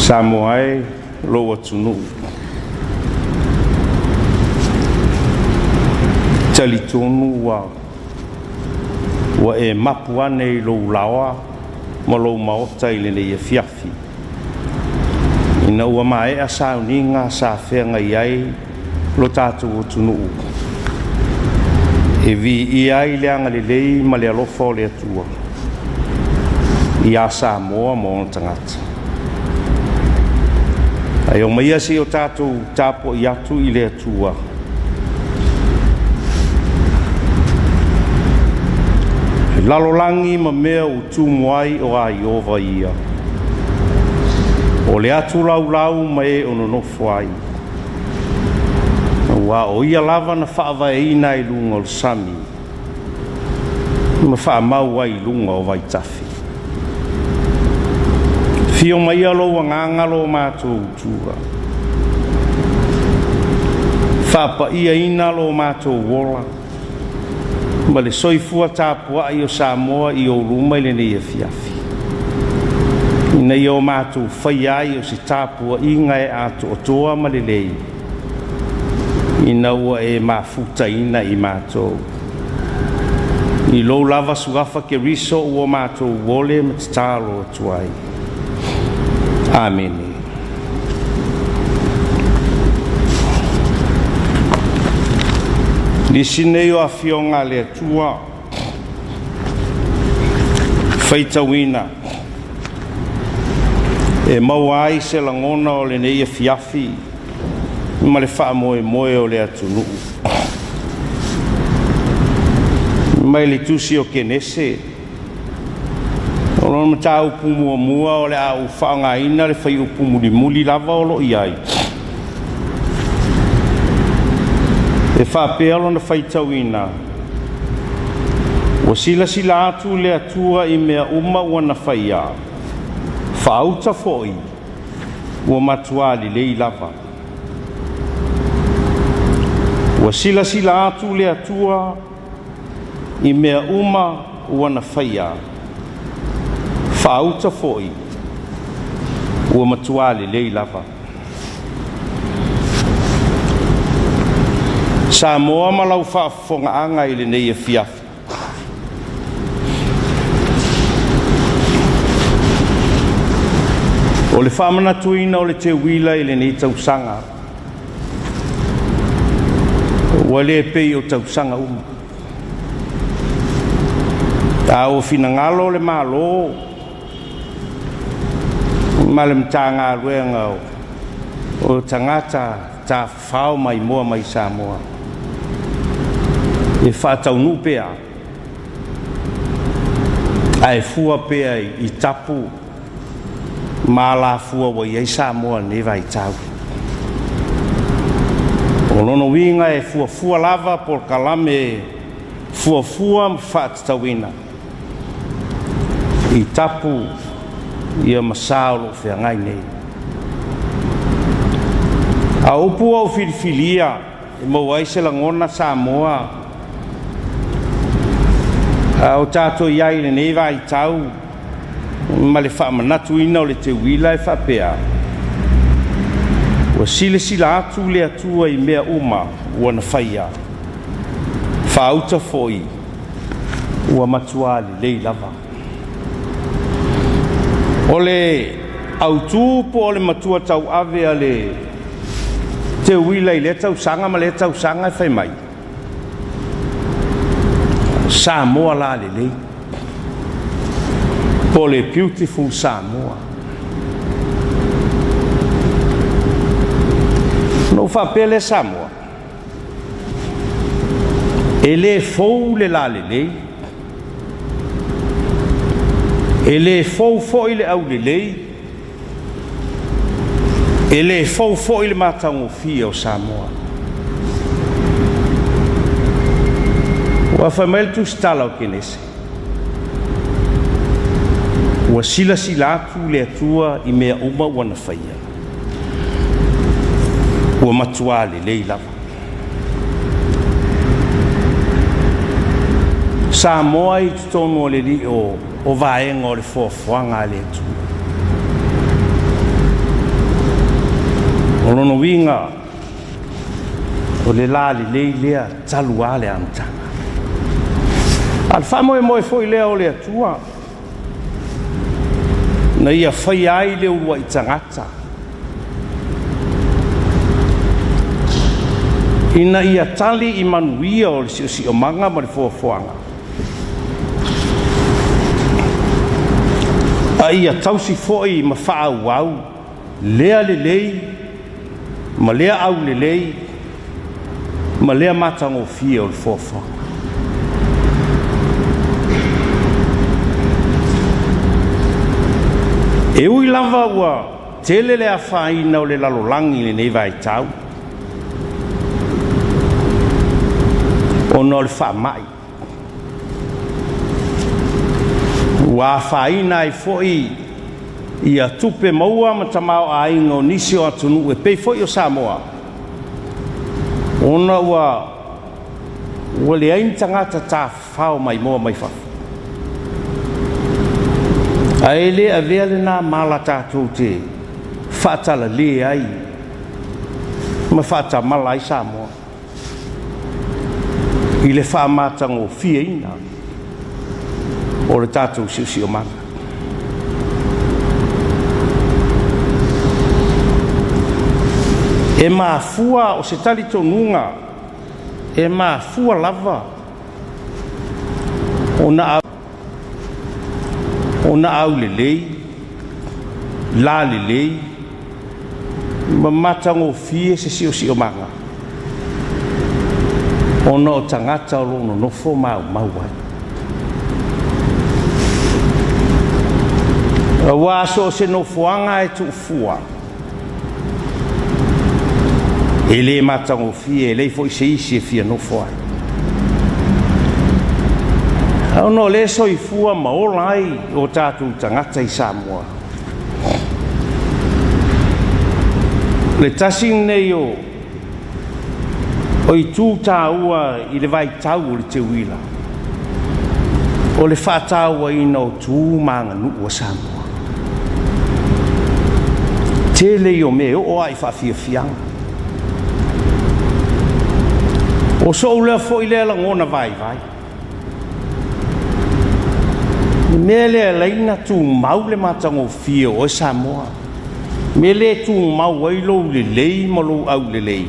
Samoa e lou atunuu, e talitonu ua e mapu ane i lou laoa ma lou maota i lenei afiafi ina ua maea sauniga sa feagai ai lo tatou atunuu e viia ai le agalelei ma le alofa o le Atua ia Samoa ma ona tagata. Ae omaia se i o tatou tapuai atu i le Atua le lalolagi ma mea ua tumu ai o a Ieova ia, o le atu laulau ma e o nonofo ai, aua o Ia lava na faavaeina ai luga o le sami ma faamau ai i luga o vaitafe. Afio maia lou Agaga lo matou Atua, faapaiaina lo matou ola ma le soifua tapuai o Samoa i ou luma i lenei afiafi, ina ia o matou faia ai o se tapuaiga e atoatoa ma lelei ina ua e mafutaina i matou. I lou lava Suafa Keriso ua matou ole ma tatalo atu ai. Amene. Nisi nei o Afioga a le Atua faitauina e maua ai se lagona o lenei afiafi ma le faamoemoe o le atunuu. Mai le Tusi o Kenese, o lona mataupu muamua o le a ou faaaogaina le fuaiupu mulimuli lava o lo o i ai, e faapea lona faitauina, “Ua silasila atu le Atua i mea uma ua na faia, faauta foi ua matua lelei lava. Ua silasila atu le Atua i mea uma ua na faia, faauta foi ua matua lelei lava.” Samoa ma lau faafofogaaga i lenei afiafi, o le faamanatuina o le teuila i lenei tausaga, ua le pei o tausaga uma. A ua finagalo le Malo ma le Matagaluega o Tagata Tafafao Maimoa mai Samoa e faataunuu pea, ae fua pea i tapu ma alafua ua i ai Samoa i lenei vaitau. O lona uiga e fuafua lava polokalame fuafua ma faatatauina i tapu ia ma sa o lo o feagai nei. A o upu ua ou filifilia e maua ai se lagona Samoa a o tatou i ai i lenei vaitau ma le faamanatuina o le teuila e faapea, ua silasila atu le Atua i mea uma ua na faia, faauta foi ua matua lelei lava. O le autu po o le matua tauave a le teuila i lea tausaga ma lea tausaga e fai mai, Samoa lalelei, po o le Beautiful Samoa. Ona ou faapea lea Samoa, e le fou le lalelei, e le fou foi le aulelei, e le fou foi le matagofie o Samoa. Ua fai mai le tusitala o Kenese, ua silasila atu le Atua i mea uma ua na faia, ua matua lelei lava. Samoa i totonu o le lio o vaega o le foafoaga a le Atua. O lona uiga, o le lalelei lea talu lava le amataga. A o le faamoemoe foi lea o le Atua na ia faia ai le uluai tagata ina ia tali i manuia o le siosiomaga ma le foafoaga, a ia tausi foi ma faaauau lea lelei ma lea aulelei ma lea matagofie o le foafoaga. E ui lava ua tele le afaina o le lalolagi i lenei vaitau ona o le faamai, ua afaina ai foi ia tupe maua ma tamaoaiga o nisi o atunuu e pei foi o Samoa, ona ua leai ni tagata tafafao maimoa mai fafo. Ae le avea lena mala tatou te faatalale ai ma faatamala ai Samoa i le faamatagofieina o le tatou siosiomaga. E mafua, o se talitonuga, e mafua lava ona aulelei, lalelei ma matagofie se siosiomaga ona o tagata o lo o nonofo ma aumau ai. Aua so o se nofoaga e tuufua, e le matagofie, e leai foi se isi e fia nofo ai. Ona o lea e soifua ma ola ai o tatou tagata i Samoa, le tasi lenei o itu taua i le vaitau o le teuila, o le faatauaina o tu ma aganuu a Samoa. Tele ia o mea e oo lava i faafiafiaga. O sou lea foi lea lagona vaivai, le mea lea e ala ai ona tumau le matagofie o oe Samoa, le mea lea e tumau ai lou lelei ma lou aulelei,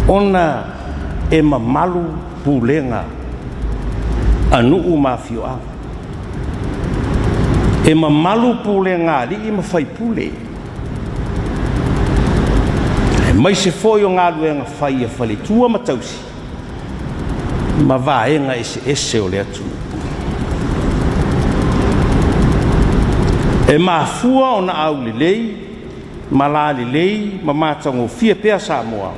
ona e mamalu pulega a nuu ma afioaga, e mamalu pulega a alii ma faipule, aemaise foi o galuega fai a faletua ma tausi ma vaega eseese o le atunuu. E mafua ona aulelei ma lalelei ma matagofie pea Samoa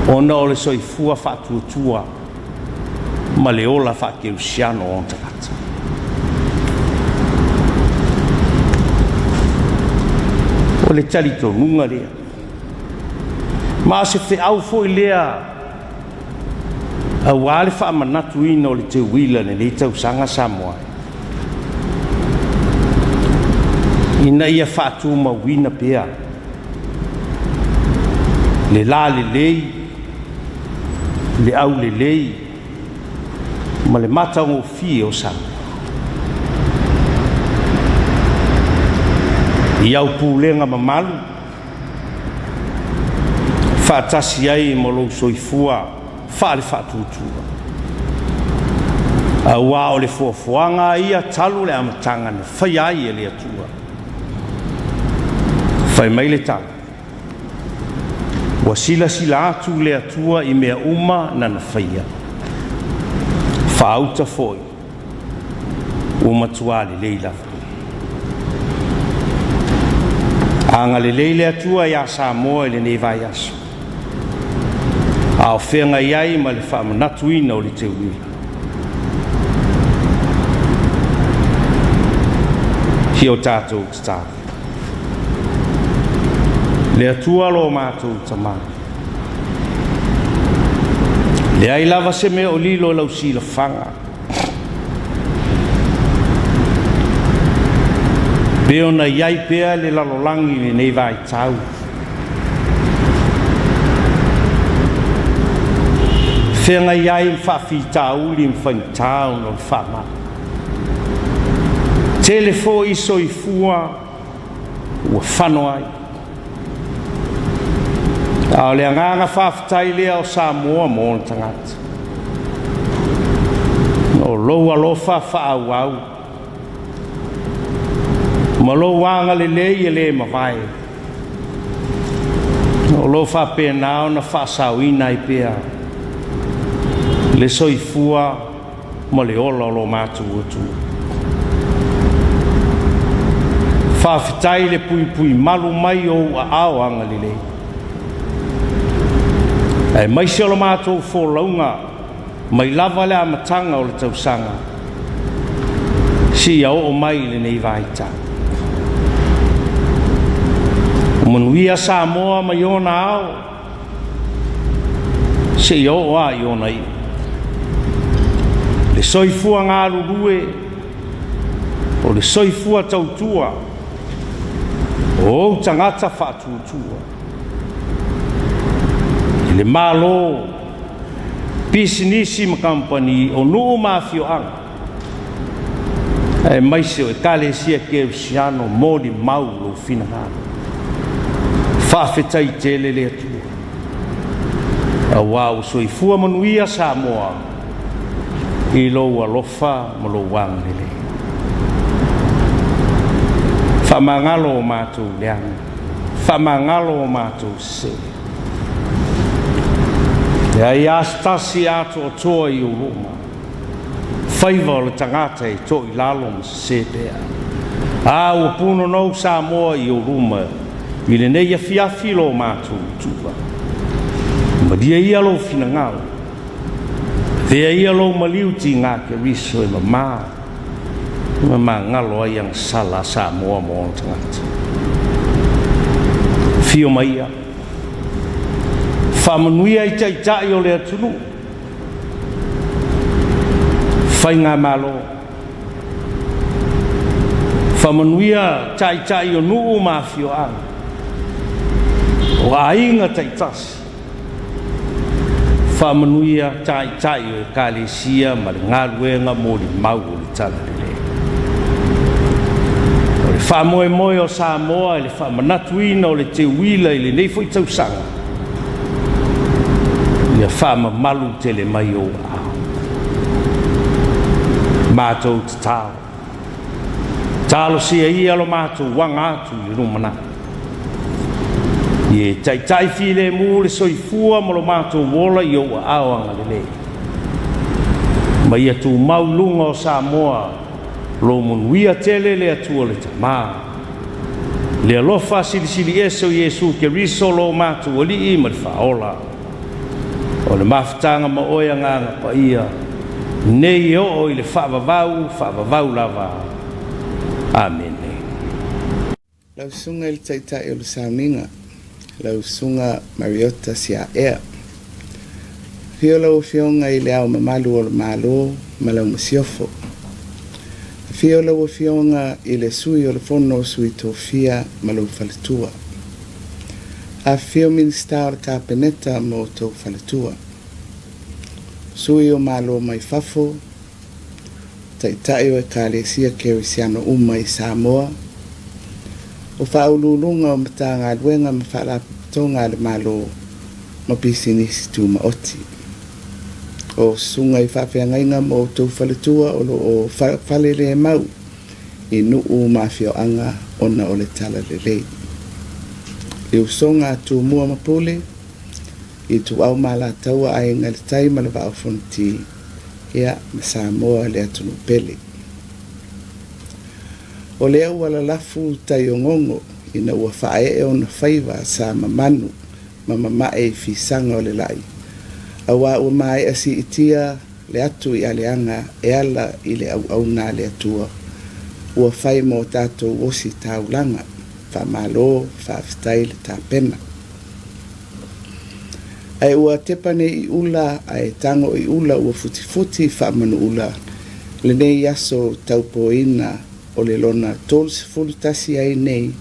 ona o le soifua faatuatua ma le ola faakerisiano o ona tagata. O le talitonuga lea, ma o se feau foi lea aua le faamanatuina o le teuila i lenei tausaga Samoa, ina ia faatumauina pea le lalelei, le aulelei ma le matagofie o Samoa. I au pulega mamalu faatasi ai ma lou soifua faale-faatuatua, aua o le foafoaga ia talu le amataga na faia ai e le Atua. Fai mai le tala, ua silasila atu le Atua i mea uma na faia, faauta foi ua matua lelei lava. Agalelei le Atua ia Samoa i lenei vaiaso, a o feagai ai ma le faamanatuina o le teuila. Ia o tatou tatalo. Le Atua lo matou Tama, leai lava se mea o lilo i lau silafaga. Pei ona i ai pea le lalolagi i lenei vaitau, feagai ai ma faafitauli ma faigata ona o le faamai. Tele foi soifua ua fano ai. A o le agaga faafetai lea o Samoa ma ona tagata, o lou alofa faaauau ma lou agalelei e le mavae, o lo o faapena ona faasaoina ai pea le soifua ma le ola o lo matou atunuu. Faafetai le puipui malu mai o ou aao agalelei, aemaise o le matou folauga mai lava le amataga o le tausaga seia oo mai i lenei vaitau. Ua manuia Samoa mai ona ao seia oo lava i ona iu. Le soifua galulue, o le soifua tautua, o ou tagata faatuatua. I le Malo, pisinisi ma kamupani, o nuu ma afioaga, aemaise o Ekalesia Kerisiano, molimau lou finagalo. Faafetai tele le Atua, aua ua soifua manuia Samoa i lou alofa ma lou agalelei. Faamagalo o matou leaga, faamagalo o matou sese. Leai lava se tasi e atoatoa i ou luma, faiva o le tagata e toilalo ma sese pea. A ua punonou Samoa i ou luma i lenei afiafi lo matou Atua. Malie ia lou finagalo, avea ia lou maliu tiga Keriso e mama ma magalo ai agasala a Samoa ma ona tagata. Afio mai ia, faamanuia i taitai o le atunuu, faigamalo, faamanuia taitai o nuu ma afioaga, o aiga taitasi, faamanuia taitai o Ekalesia ma le galuega molimau o le Talalelei. O le faamoemoe o Samoa i le faamanatuina o le teuila i lenei foi tausaga, ia faamamalu tele mai ou aao. Matou tatalo, talosia ia lo matou aga atu i le lumanai. Ia e taitai filemu le soifua ma lo matou ola i ou aao agalelei. Ma ia tumau i luga o Samoa lou manuia tele le Atua le Tama, le alofa silisili ese o Iesu Keriso lo matou Alii ma le Faaola, o le mafutaga ma oe Agaga Paia, nei e oo i le faavavau, faavavau lava. Amene. Lau Susuga i le Taitai o le Sauniga, lau Susuga Mariota Siaea. Afio lau Afioga i Le Ao Mamalu o le Malo ma lau Masiofo. Afio lau Afioga i le Sui o le Fono o Sui Tofia ma lou faletua. Afifio Minisita o le Kapeneta ma outou faletua. Sui o Malo mai fafo, Taitai o Ekalesia Kerisiano uma i Samoa, o Faauluuluga o Matagaluega ma Faalapotopotoga a le Malo ma Pisinisi Tumaoti. O susuga i faafeagaiga ma outou faletua o lo o falelēmau i nuu ma afioaga ona o le Talalelei. Le usoga a Tumua ma Pule, Ituau ma Alataua, Aiga i le Tai ma le Vaa o Fonoti, ia, ma Samoa le atunuu pele. O lea ua lalafu tai o gogo ina ua faaee ona faiva sa mamanu ma mamae i fisaga o le lai, aua ua maea siitia le atu i aleaga e ala i le auauna a le Atua ua fai mo tatou osi taulaga. Faamalo, faafetai le tapena. Ae ua tepa nei i ula ae tago i ula ua futifuti faamanuula lenei aso taupoina. o le lona 31 ai nei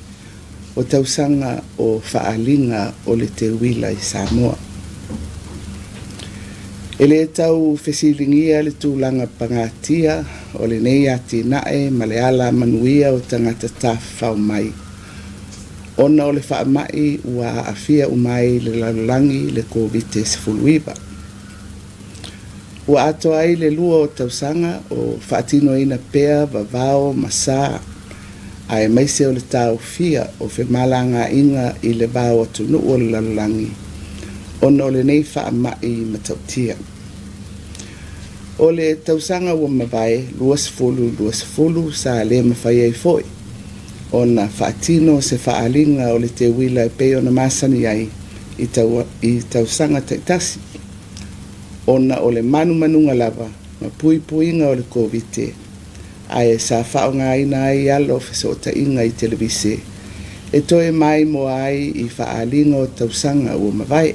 o tausaga o faaaliga o le teuila i Samoa. E le tau fesiligia le tulaga pagatia o lenei atinae ma le alamanuia o tagata tafafao mai, ona o le faamai ua aafia uma ai le lalolagi le Koviti-19. Ua atoa ai le 2 o tausaga o faatinoina pea vavao ma sa, aemaise o le taofia o femalagaaiga i le va o atunuu o le lalolagi ona o lenei faamai matautia. O le tausaga ua mavae 2020 sa le mafai ai foi ona faatino se faaaliga o le teuila e pei ona masani ai i tausaga taitasi, ona o le manumanuga lava ma puipuiga o le Koviti, ae sa faaaogaina ai ala o fesootaiga i televise e toe maimoa ai i faaaliga o tausaga ua mavae.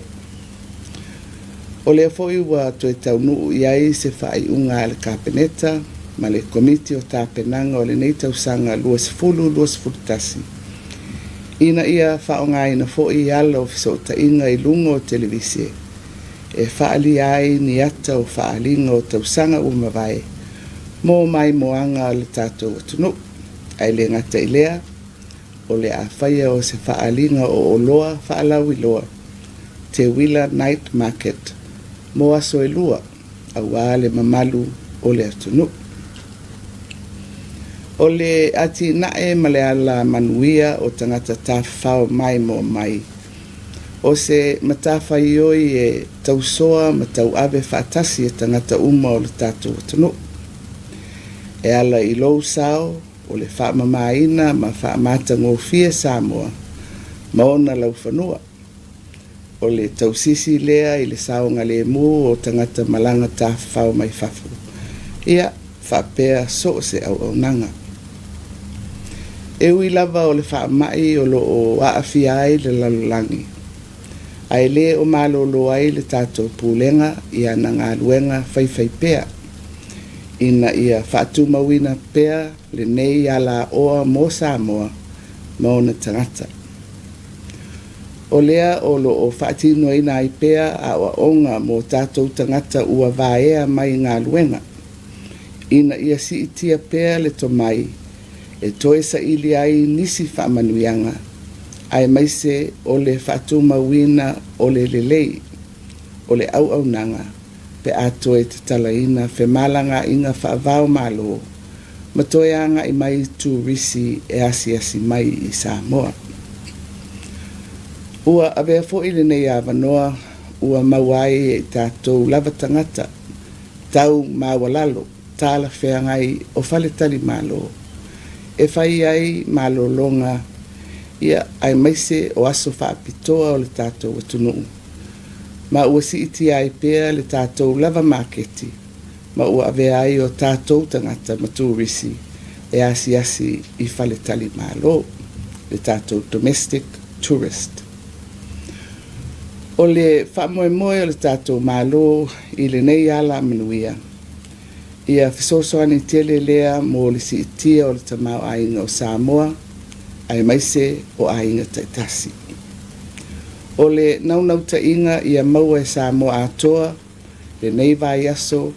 O lea foi ua toe taunuu i ai se faaiuga a le Kapeneta ma le Komiti o Tapenaga o lenei tausaga 2021, ina ia faaaogaina foi ala o fesootaiga i luga o televise e faaalia ai ni ata o faaaliga o tausaga ua mavae mo maimoaga a le tatou atunuu. Ae le gata i lea, o le a faia o se faaaliga o oloa faalauiloa, Teuila Night Market, mo aso e 2, aua le mamalu o le atunuu. O le atinae ma le alamanuia o tagata tafafao maimoa mai, o se matafaioi e tausoa ma tauave faatasi e tagata uma o le tatou atunuu. E ala i lou sao o le faamamaina ma faamatagofie Samoa ma ona laufanua. O le tausisi lea i le saogalemu o tagata malaga tafafao mai fafo, ia faapea so o se auaunaga. E ui lava o le faamai o lo o aafia ai le lalolagi, ae le o malolo ai le tatou pulega i ana galuega faifaipea, ina ia faatumauina pea lenei alaoa mo Samoa ma ona tagata. O lea o lo o faatinoina ai pea aoaoga mo tatou tagata ua vaea mai galuega, ina ia siitia pea le tomai e toe saili ai nisi faamanuiaga, aemaise o le faatumauina o le lelei o le auaunaga pe a toe tatalaina femalagaaiga faava-o-Malo ma toe agai mai turisi e asiasi mai i Samoa. Ua avea foi lenei avanoa ua maua ai e i tatou lava tagata tau maualalo talafeagai o faletalimalo e fai ai malologa ia aemaise o aso faapitoa o le tatou atunuu, ma ua siitia ai pea le tatou lava maketi ma ua avea ai o tatou tagata ma turisi e asiasi i faletalimalo, le tatou domestic tourist. O le faamoemoe o le tatou Malo i lenei alamanuia, ia fesoasoani tele lea mo le siitia o le tamaoaiga o Samoa aemaise o aiga taitasi. O le naunautaiga ia maua e Samoa atoa lenei vaiaso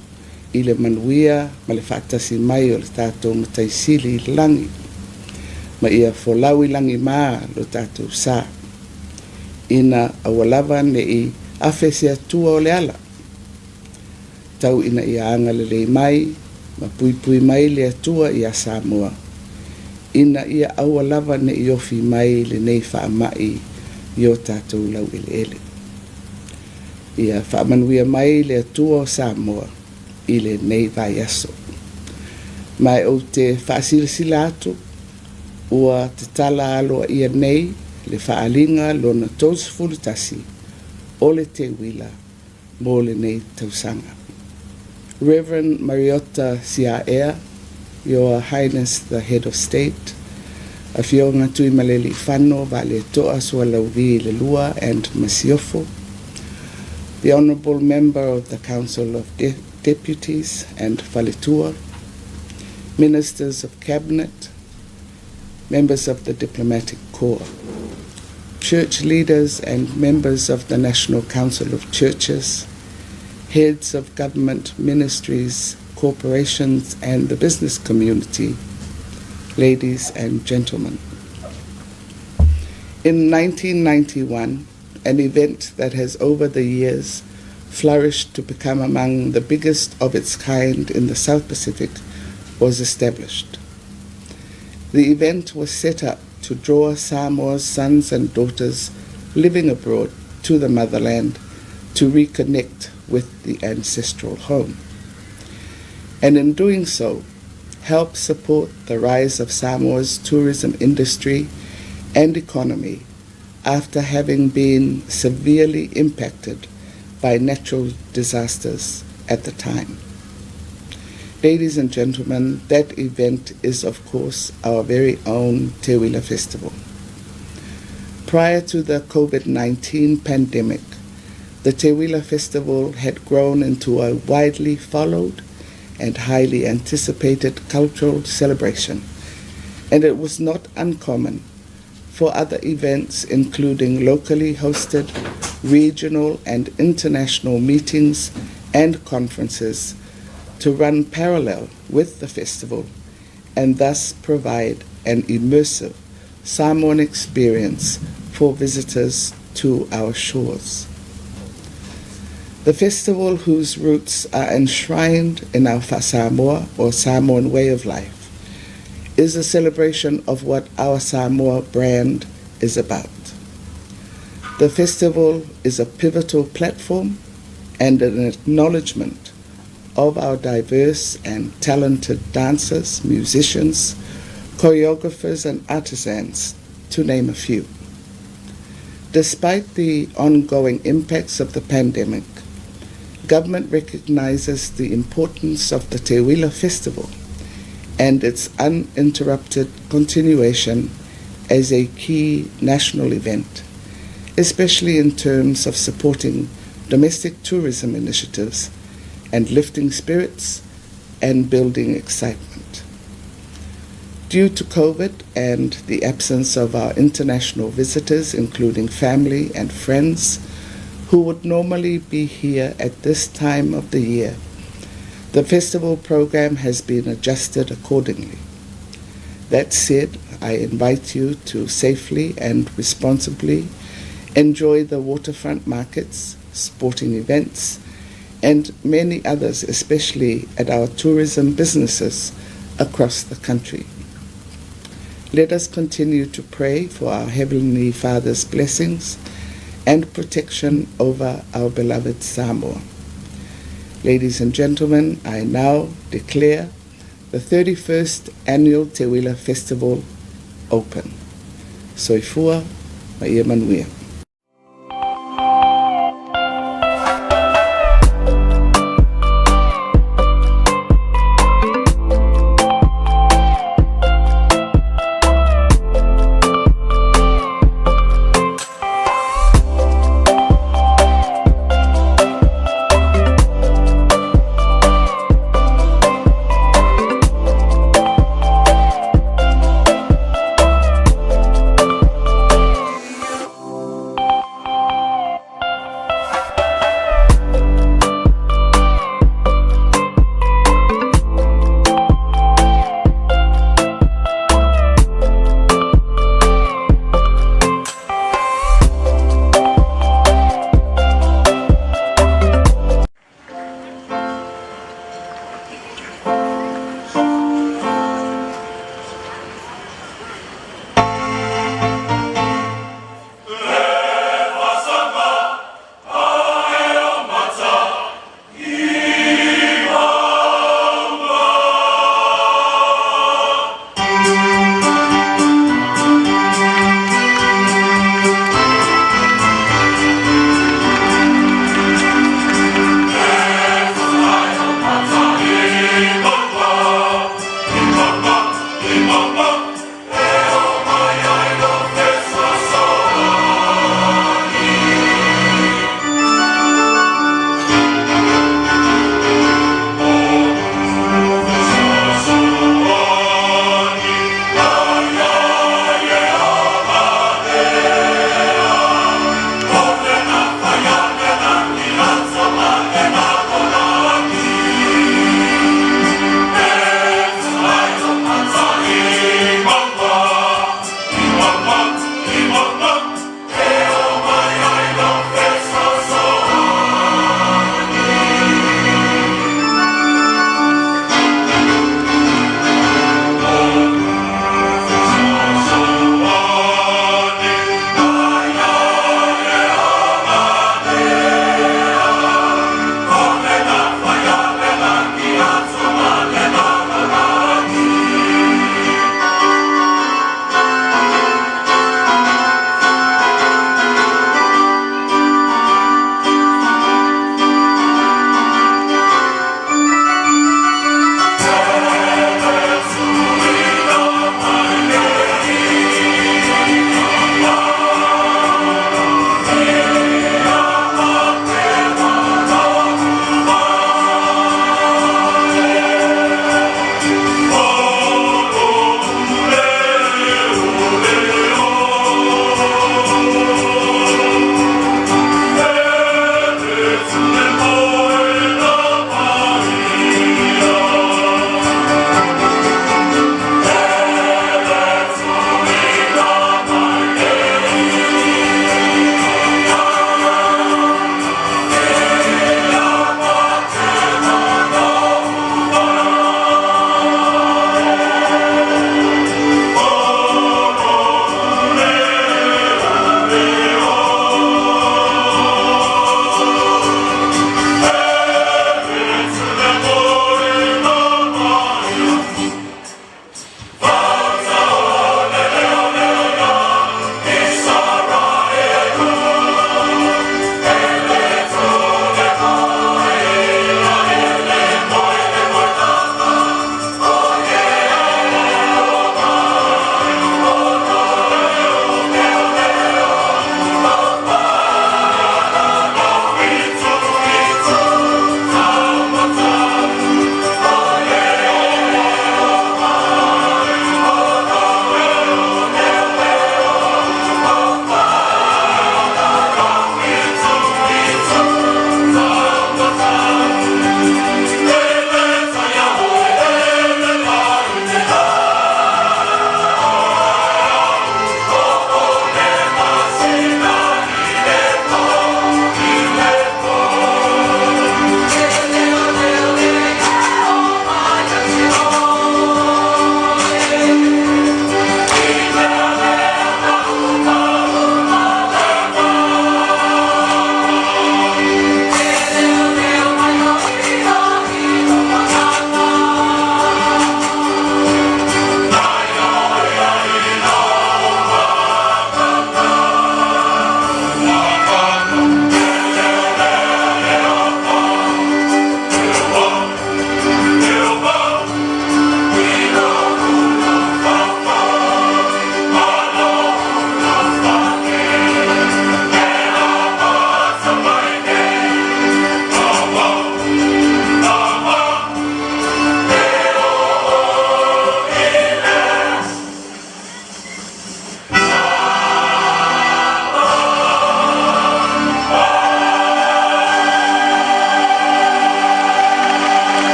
i le manuia ma le faatasi mai o le tatou Matai Sili i le lagi, ma ia folau i lagima lo tatou sa, ina aua lava ne i afe se Atua o le ala, tau ina ia agalelei mai ma puipui mai le Atua iā Samoa, ina ia aua lava ne i ofi mai lenei faamai i o tatou laueleele. Ia faamanuia mai le Atua o Samoa i lenei vaiaso. Ma e ou te faasilasila atu, ua tatala aloaia nei le faaaliga lona 31 o le teuila mo lenei tausaga. Reverend Mariota Siaea, Your Highness the Head of State, Afioga Tuimalealiifano Vaaletoa Sualauvi le Lua and Masiofo, the Honourable Member of the Council of Deputies and Faletua, Ministers of Cabinet, members of the Diplomatic Corps, church leaders and members of the National Council of Churches, heads of government ministries, corporations, and the business community, ladies and gentlemen. In 1991, an event that has over the years flourished to become among the biggest of its kind in the South Pacific, was established. The event was set up to draw Samoa's sons and daughters living abroad to the motherland to reconnect with the ancestral home. And in doing so, help support the rise of Samoa's tourism industry and economy after having been severely impacted by natural disasters at the time. Ladies and gentlemen, that event is, of course, our very own Teuila Festival. Prior to the COVID-19 pandemic, the Teuila Festival had grown into a widely followed and highly anticipated cultural celebration, and it was not uncommon for other events, including locally hosted regional and international meetings and conferences, to run parallel with the festival and thus provide an immersive Samoan experience for visitors to our shores. The festival, whose roots are enshrined in our Samoa or Samoan way of life, is a celebration of what our Samoa brand is about. The festival is a pivotal platform and an acknowledgement of our diverse and talented dancers, musicians, choreographers, and artisans, to name a few. Despite the ongoing impacts of the pandemic, government recognizes the importance of the Teuila Festival and its uninterrupted continuation as a key national event, especially in terms of supporting domestic tourism initiatives and lifting spirits and building excitement. Due to COVID and the absence of our international visitors, including family and friends who would normally be here at this time of the year, the festival program has been adjusted accordingly. That said, I invite you to safely and responsibly enjoy the waterfront markets, sporting events, and many others, especially at our tourism businesses across the country. Let us continue to pray for our Heavenly Father's blessings and protection over our beloved Samoa. Ladies and gentlemen, I now declare the 31st Annual Teuila Festival open. Soifua ma ia manuia.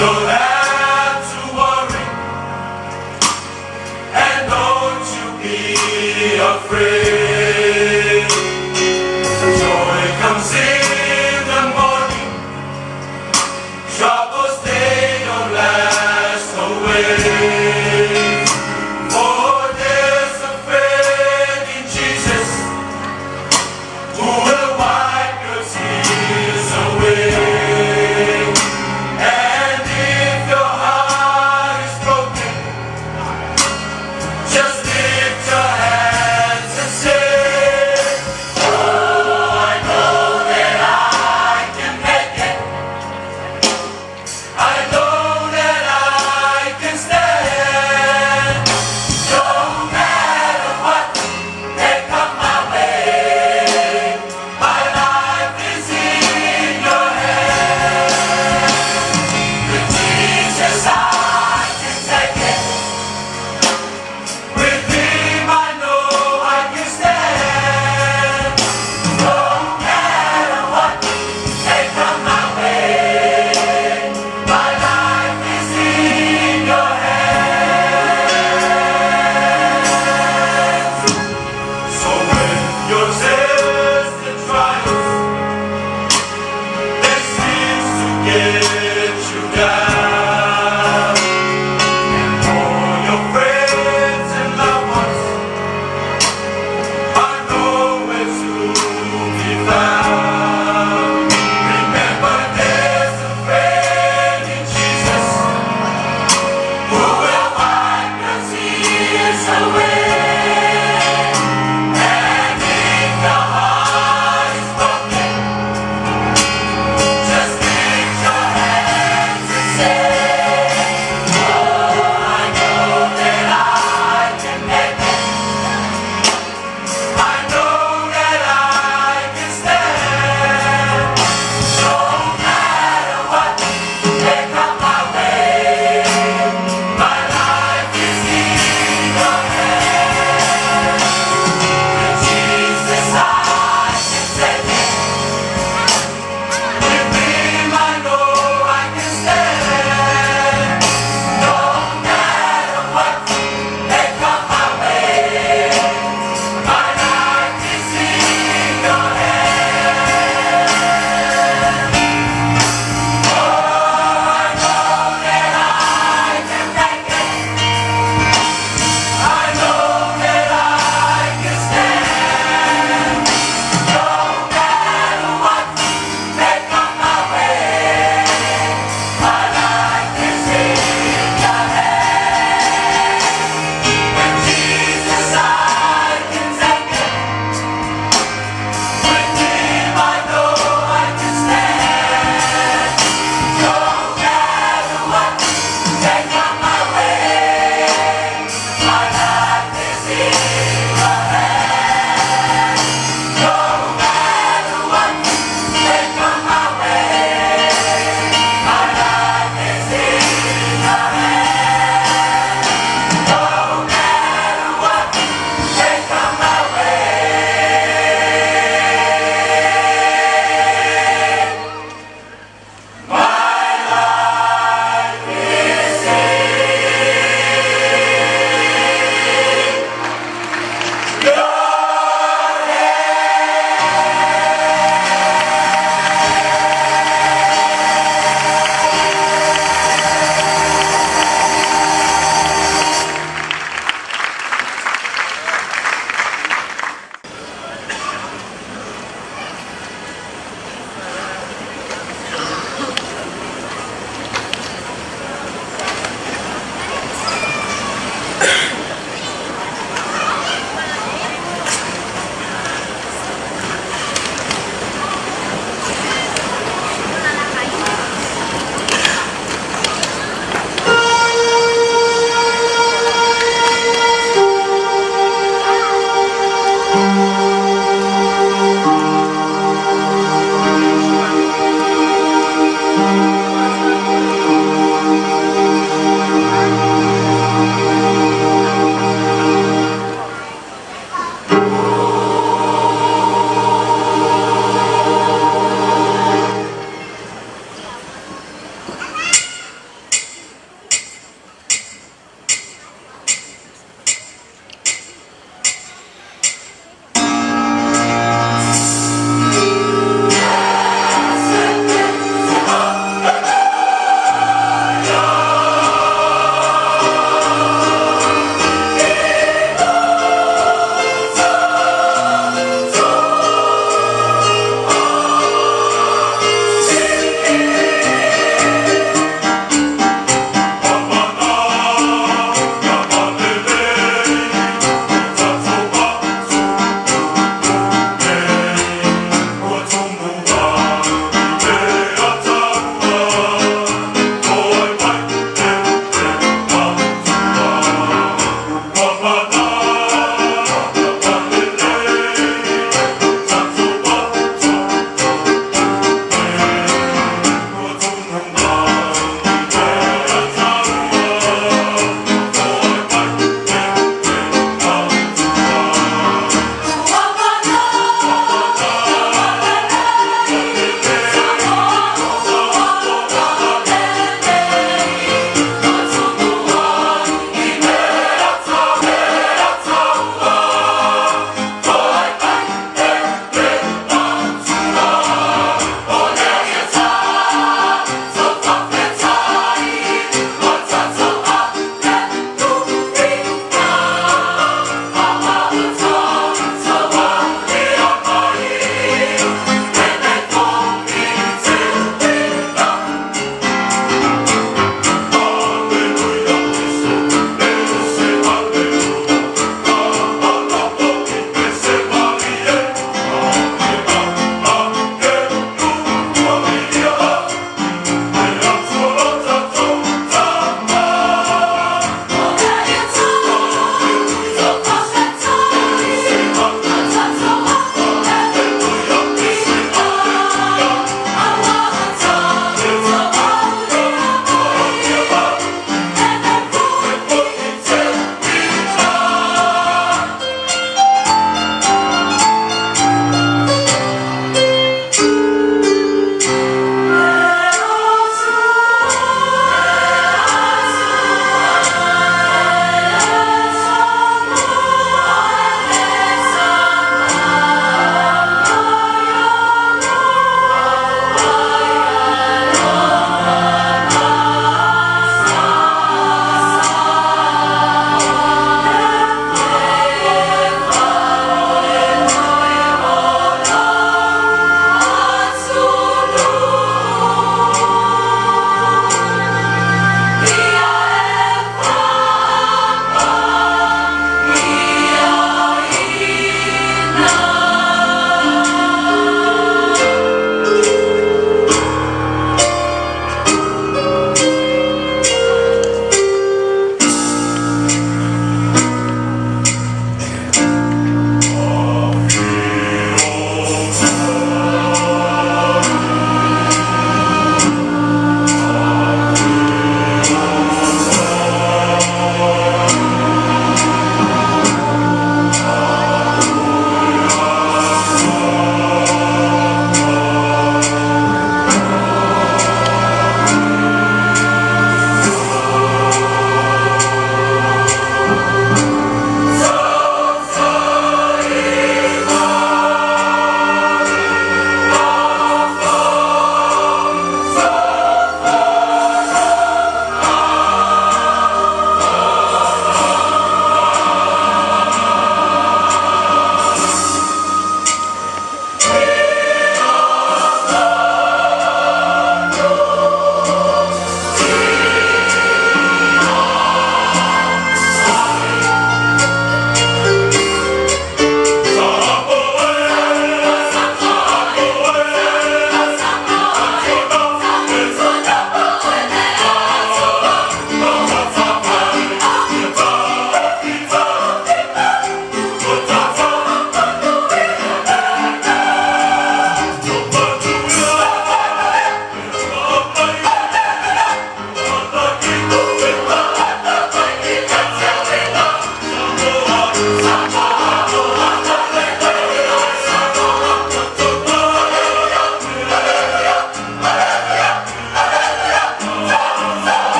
So that.